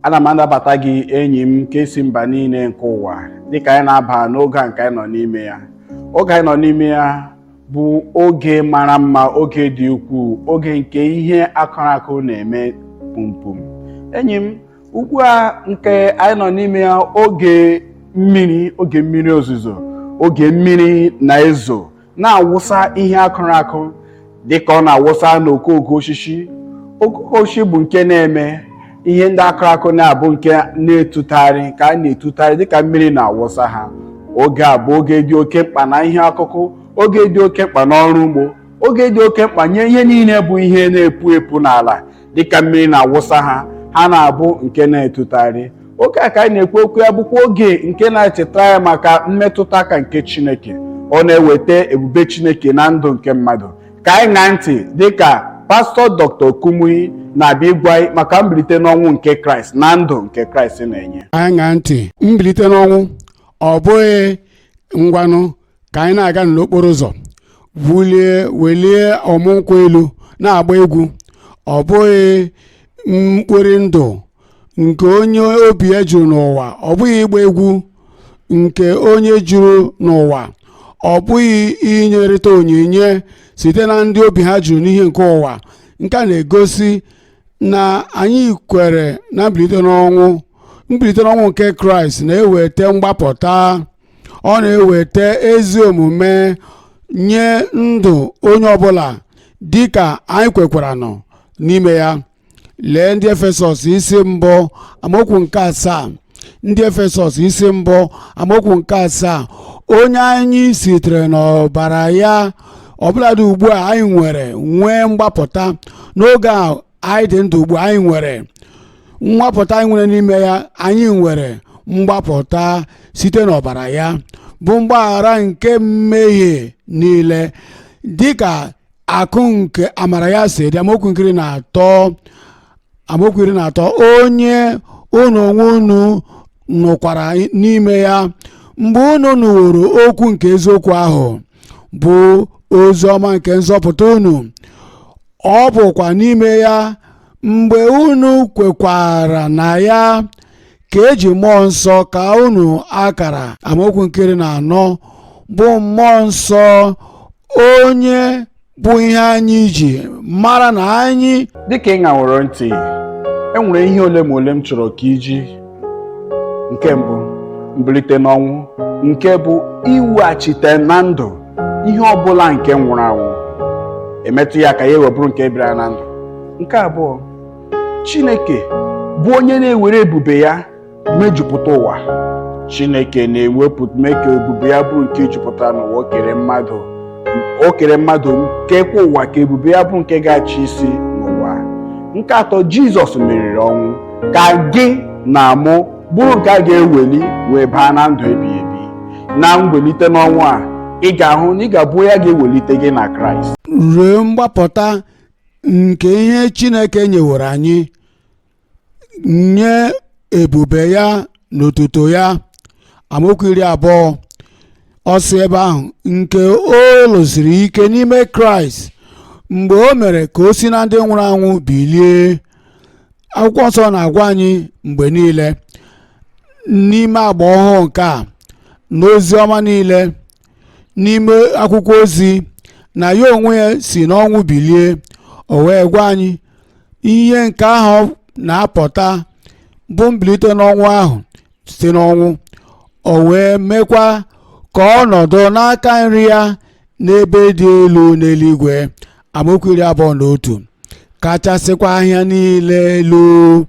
Ana m anabata gị, enyi m nke si mba niile nke ụwa, dịka anyị na-aba n'oge a nke anyị nọ n'ime ya. Oge anyị nọ n'ime ya bụ oge mara mma, oge dị ukwuu, oge nke ihe akụrụ akụ na-eme pumpum. Enyi m, ugbu a nke anyị nọ n'ime ya, oge mmiri, oge mmiri ozuzo, oge mmiri na-ezo na-awụsa ihe akụrụ akụ dịka ọ na-awụsa n'okooko osisi. Okooko osisi bụ nke na-eme ihe ndị akụrụ akụ na-abụ nke na-etutagharị ka a na-etutagharị dịka mmiri na-awụsa ha. Oge a bụ oge dị oke mkpa na ihe akụkụ, oge dị oke mkpa n'ọrụ ugbo, oge dị oke mkpa nye ihe niile bụ ihe na-epu epu n'ala. Dịka mmiri na-awụsa ha, ha na-abụ nke na-etutagharị. Oge a ka anyị na-ekwu okwu ya bụkwa oge nke na-echetara ya maka mmetụta aka nke Chineke. Ọ na-eweta ebube Chineke na ndụ nke mmadụ. Ka anyị ṅaa ntị dịka Pastọ Dr. Kumuyi na-abịa ịgwa anyị maka mbilite n'ọnwụ nke Kraịst na ndụ nke Kraịst na-enye. Anyị ṅaa ntị. Mbilite n'ọnwụ, ọ bụghị ngwanụ ka anyị na-aga n'okporo ụzọ wulie welie ọmụ nkwụ elu na-agba egwu. Ọ bụghị mkpori ndụ nke onye obi ya juru n'ụwa. Ọ bụghị ịgba egwu nke onye juru n'ụwa. Ọ bụghị inyerịta onyinye site na ndị obi ha juru n'ihe nke ụwa. Nke a na-egosi na anyị kwere na mbilite n'ọnwụ. Mbilite n'ọnwụ nke Kraịst na-eweta mgbapụta, ọ na-eweta ezi omume nye ndụ onye ọbụla dịka anyị kwekwara nọ n'ime ya. Lee Ndị Efesọs isi 1, amaokwu nke 7. Ndị Efesọs isi 1, amaokwu nke 7: onye anyị sitere n'ọbara ya ọbụladị ugbu a anyị nwere nwee mgbapụta. N'oge a anyị dị ndụ ugbu a, anyị nwere mgbapụta. Anyị nwere n'ime ya, anyị nwere mgbapụta site n'ọbara ya, bụ mgbaghara nke mmehie niile, dịka akụ nke amara ya si dị. Amaokwu nke 13, amaokwu 13: onye unu onwe unu nụkwara n'ime ya, mgbe unu nụworo okwu nke eziokwu ahụ, bụ ozi ọma nke nzọpụta unu. Ọ bụkwa n'ime ya, mgbe unu kwekwara na ya, ka eji Mmụọ Nsọ ka unu akara. Amaokwu nke 14: bụ Mmụọ Nsọ, onye bụ ihe anyị ji mara na anyị Dịka ị ṅaworo ntị, e nwere ihe ole ma ole m chọrọ ka iji. Nke mbụ, mbilite n'ọnwụ nke bụ iweghachite na ndụ ihe ọbụla nke nwụrụ anwụ, emetụ ya ka ya eweburu nke bịara na ndụ. Nke abụọ, Chineke bụ onye na-ewere ebube ya mejupụta ụwa. Chineke na-ewepụ mee ka ebube ya bụrụ nke jupụtara n'ụwa. O kere mmadụ, o kere mmadụ, kekwa ụwa ka ebube ya bụrụ nke ga-achị isi n'ụwa. Nke atọ, Jizọs meriri ọnwụ ka gị na mụ bụrụ nke a ga-eweli wee baa na ndụ ebighị ebi. Na mwelite n'ọnwụ a, ị ga-ahụ na ị ga-abụ ya ga-ewelite gị na Kraịst ruo mgbapụta nke ihe Chineke nyeworo anyị nye ebube ya na otuto ya. Amaokwu 20, ọ sị ebe ahụ, nke o lụsiri ike n'ime Kraịst mgbe o mere ka o si na ndị nwụrụ anwụ bilie. Akwụkwọ Nsọ na-agwa anyị mgbe niile n'ime Agba Ọhụụ nke a, n'ozi ọma niile, n'ime akwụkwọ ozi, na ya onwe ya si n'ọnwụ bilie. O wee gwa anyị ihe nke ahụ na-apụta, bụ mbilite n'ọnwụ ahụ site n'ọnwụ. O wee mekwa ka ọ nọdụ n'aka nri ya n'ebe dị elu n'eluigwe. Amaokwu 21: kachasịkwa ahịa niile elu,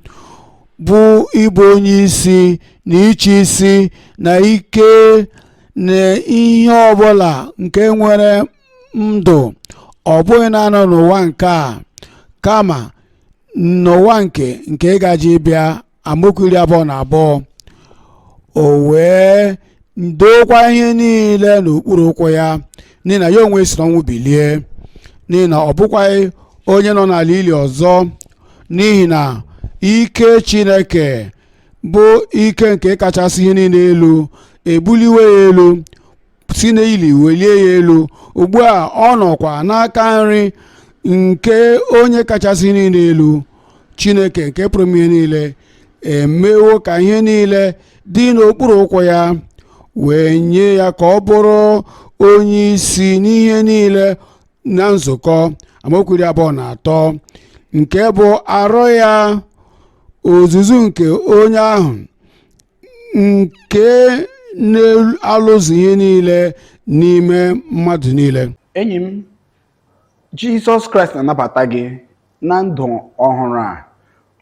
bụ ịbụ onye isi na ịchị isi na ike na ihe ọbụla nke nwere ndụ, ọ bụghị naanị n'ụwa nke a, kama n'ụwa nke gaje ịbịa. Amaokwu 22: o wee dokwa ihe niile n'okpuru ụkwụ ya, n'ihi na ya onwe si n'ọnwụ bilie, n'ihi na ọ bụkwaghị onye nọ n'ala ili ọzọ, n'ihi na ike Chineke, bụ ike nke kachasị ihe niile elu, ebuliwe ya elu, si n'ili welie ya elu. Ugbu a ọ nọkwa n'aka nri nke onye kachasị ihe niile elu, Chineke nke pụrụ ime ihe niile. Emewo ka ihe niile dị n'okpuru ụkwụ ya, wee nye ya ka ọ bụrụ onye isi n'ihe niile na nzukọ. Amaokwu 23, nke bụ arụ ya, ozuzu nke onye ahụ nke na-alụzu ihe niile n'ime mmadụ niile. Enyi m, Jizọs Kraịst na-anabata gị na ndụ ọhụrụ a.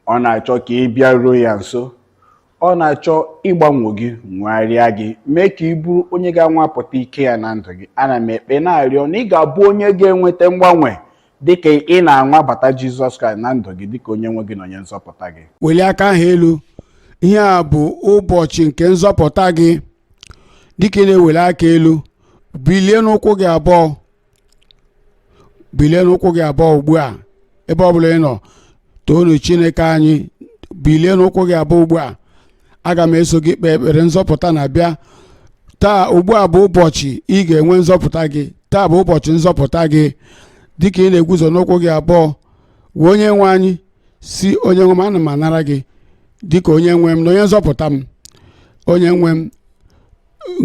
Ọ na-achọ ka ị bịaruo ya nso. Ọ na-achọ ịgbanwe gị, nwegharịa gị, mee ka ị bụrụ onye ga-anwapụta ike ya na ndụ gị. Ana m ekpe na-arịọ na ị ga-abụ onye ga-enweta mgbanwe dịka ị na-anwabata Jizọs Kraịst na ndụ gị dịka onye nwe gị na onye nzọpụta gị. Welie aka ahụ elu. Ihe a bụ ụbọchị nke nzọpụta gị. Dịka ị na-eweli aka elu, bilie n'ụkwụ gị abụọ, bilie n'ụkwụ gị abụọ ugbu a. Ebe ọ bụla ị nọ, toonu Chineke anyị. Bilie n'ụkwụ gị abụọ ugbu a. Aga m eso gị kpee ekpere. Nzọpụta na-abịa taa. Ugbu a bụ ụbọchị ị ga-enwe nzọpụta gị. Taa bụ ụbọchị nzọpụta gị. Dịka ị na-eguzo n'ụkwụ gị abụọ, gwa onye nwe anyị, si: "Onye nwe m, ana m anara gị dịka onye nwe m na onye nzọpụta m. Onye nwe m."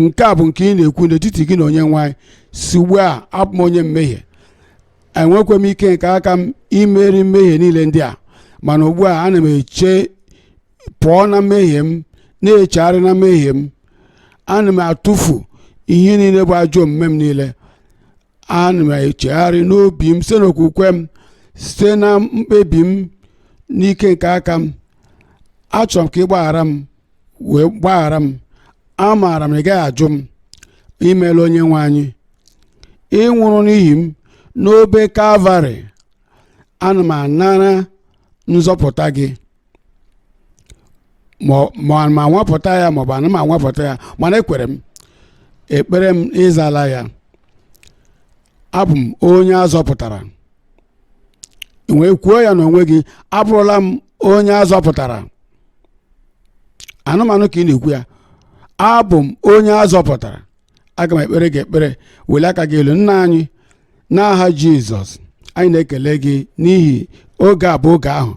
Nke a bụ nke ị na-ekwu n'etiti gị na onye nwe anyị. Si: "Ugbu a abụ m onye mmehie, enwekwa m ike nke aka m imeri mmehie niile ndị a, mana ugbu a ana m eche pụọ na mmehie m, na-echegharị na mmehie m. Ana m atụfu ihe niile bụ ajọ omume m niile. Ana m echegharị n'obi m site n'okwukwe m, site na mkpebi m n'ike nke aka m. Achọrọ m ka ị gbaghara m, wee gbaghara m. Amaara m na ị gaghị ajụ m. Imeela, onye nwe anyị. Ị nwụrụ n'ihi m n'obe Kalvarị. Ana m anara nzọpụta gị." Ma ma nwapụta ya maọbụ ana m anwapụta ya, mana ekwere m ekpere m, ịzala ya. Abụ m onye azọpụtara. Wee kwuo ya n'onwe gị: "Abụrụla m onye azọpụtara." Anụmanụ ka ị na-ekwu ya: "Abụ m onye azọpụtara." Aga m ekpere gị ekpere. Welie aka gị elu. Nna anyị, n'aha Jizọs, anyị na-ekele gị n'ihi oge a bụ oge ahụ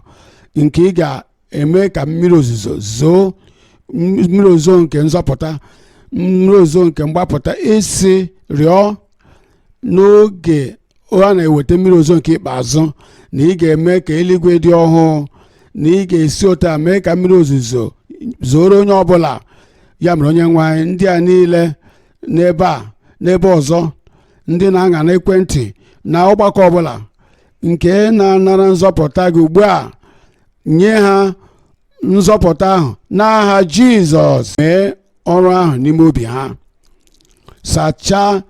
nke ị ga-eme ka mmiri ozuzo zoo, mmiri ozuzo nke nzọpụta, mmiri ozuzo nke mgbapụta. Isi rịọ n'oge a na-eweta mmiri ozuzo nke ikpeazụ na ị ga-eme ka eluigwe dị ọhụụ, na ị ga-esi otu a mee ka mmiri ozuzo zoro onye ọbụla. Ya mere, onye nwe anyị, ndị a niile n'ebe a, n'ebe ọzọ, ndị na-aṅa n'ekwentị na ọgbakọ ọbụla nke na-anara nzọpụta gị ugbu a, nye ha nzọpụta ahụ n'aha Jizọs. Mee ọrụ ahụ n'ime obi ha, sachaa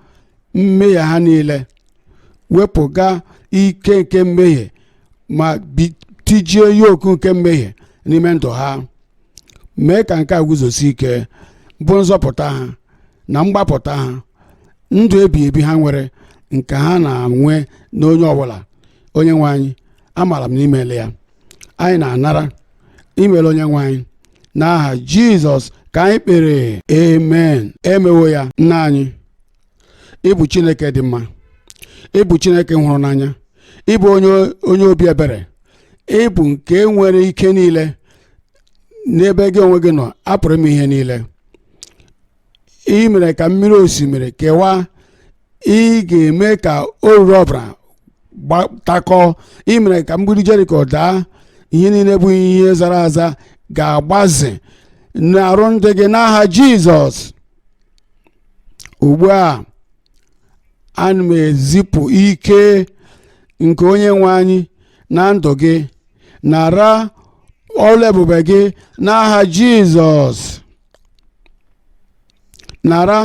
mmehie ha niile, wepụga ike nke mmehie ma tijie yoku nke mmehie n'ime ndụ ha. Mee ka nke a guzosi ike, bụ nzọpụta ha na mgbapụta ha, ndụ ebi ebi ha nwere, nke ha na-enwe n'onye ọbụla. Onye nwe anyị, amaara m na imele ya. Anyị na-anara. Imele, onye nwe anyị. N'aha Jizọs ka anyị kpere, amen. Emewo ya. Nna anyị, ịbụ Chineke dị mma, ịbụ Chineke hụrụ n'anya, ịbụ onye obi ebere, ịbụ nke nwere ike niile. N'ebe gị onwe gị nọ, apụrụ m ihe niile. Ị mere ka mmiri osimiri kewaa, ị ga-eme ka oruru ọbara takọọ. Ị mere ka mgbidi Jeriko daa. Ihe niile bụ ihe zara aza ga-agbaze n'arụ ndị gị n'aha Jizọs. Ugbu a ana m ezipụ ike nke onye nwe anyị na ndụ gị. Nara ọrụ ebube gị n'aha Jizọs. Nara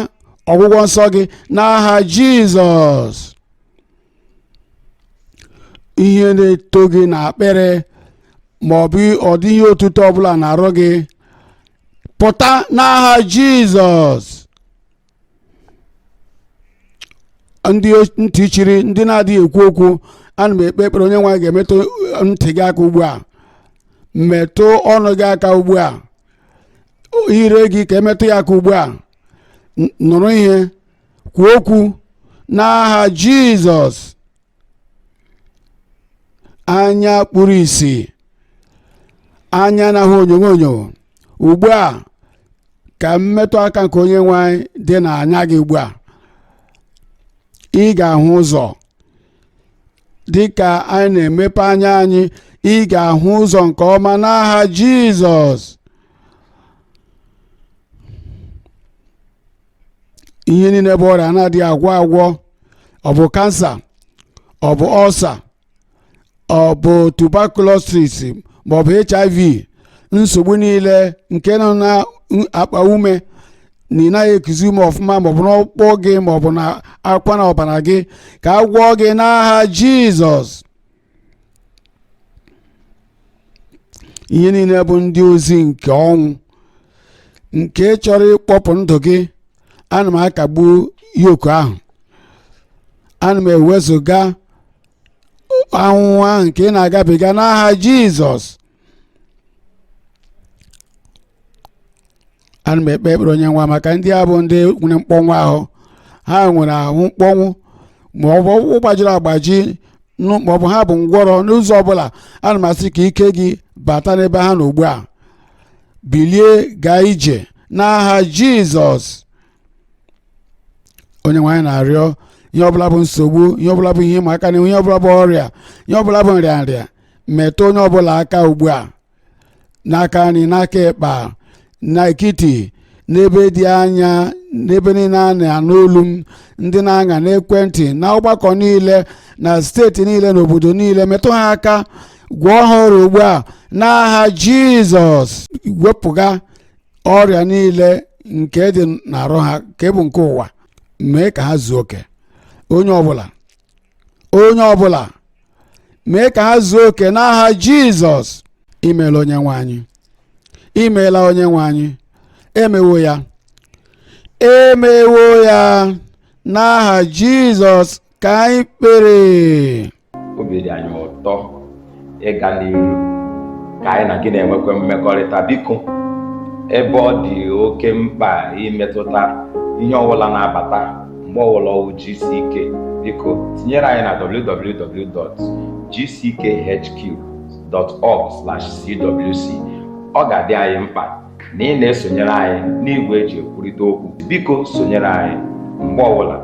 ọgwụgwọ nsọ gị n'aha Jizọs. Ihe na-eto gị n'akpịrị ma ọ bụ ọ dị ihe otuto ọbụla na-arụ gị, pụta n'aha Jizọs. Ndị ntị chiri, ndị na-adịghị ekwu okwu, ana m ekpe ekpere, onye nwe anyị ga-emetụ ntị gị aka ugbu a, metụ ọnụ gị aka ugbu a, ire gị ka emetụ ya aka ugbu a. Nụrụ ihe, kwuo okwu n'aha Jizọs. Anya kpuru ìsì, Anya na-ahụ onyonyo ugbu a, ka mmetụ aka nke Onye nwe anyị dị n'anya gị ugbu a. Ị ga-ahụ ụzọ. Dị ka anyị na-emepe anya anyị, ị ga-ahụ ụzọ nke ọma n'aha Jizọs. Ihe niile bụ ọrịa na-adịghị agwọ agwọ, ọ bụ kansa, ọ bụ ọlsa, ọ bụ tuberculosis, ma ọ bụ HIV, nsogbu niile nke nọ na akpa ume na ị naghị ekuzi ume ọfụma, maọbụ n'ọkpụkpụ gị, maọbụ na akwa na ọbara gị, ka a gwọọ gị n'aha Jizọs. Ihe niile bụ ndị ozi nke ọnwụ nke chọrọ ịkpọpụ ndụ gị, ana m akagbu yoke ahụ. Ana m ewezụga ahụhụ ahụ nke ị na-agabiga n'aha Jizọs. Ana m ekpe ekpere, Onye nwe, maka ndị a bụ ndị nwere mkpọnwụ ahụ. Ha nwere ahụ mkpọnwụ, ma ọ bụ ọkpụkpụ gbajiri agbaji, ma ọ bụ ha bụ ngwọrọ n'ụzọ ọbụla. Ana m asị ka ike gị bata n'ebe ha nọ ugbu a. Bilie gaa ije n'aha Jizọs. Onye nwe anyị, na-arịọ, ihe ọbụla bụ nsogbu, ihe ọbụla bụ ihe ịma aka n'ihu, ihe ọbụla bụ ọrịa, ihe ọbụla bụ nrịanrịa, metụ onye ọbụla aka ugbu a, n'aka nri, n'aka ịkpa, n'etiti, n'ebe dị anya, n'ebe niile a na-anụ olu m, ndị na-aṅa n'ekwentị, na ọgbakọ niile, na steeti niile, na obodo niile, metụ ha aka, gwọọ ha ọrịa ugbu a n'aha Jizọs. Wepụga ọrịa niile nke dị n'arụ ha, nke bụ nke ụwa, mee ka ha zuo oke. Onye ọbụla, onye ọbụla, mee ka ha zuo oke n'aha Jizọs. Imeela, Onye nwe anyị. Imeela, Onye nwe anyị. Emewo ya, emewo ya, n'aha Jizọs ka anyị kpere. Obi dị anyị ụtọ ịga n'iru ka anyị na gị na-enwekwa mmekọrịta. Biko, ebe ọ dị oke mkpa imetụta ihe ọbụla na-abata mgbe ọbụla ọwụ GCK, biko tinyere anyị na www.gckhq.org/cwc. Ọ ga-adị anyị mkpa na ị na-esonyere anyị n'igwe eji ekwurịta okwu. Biko sonyere anyị mgbe ọbụla.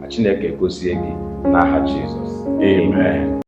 Ka Chineke gozie gị n'aha Jizọs. Amen.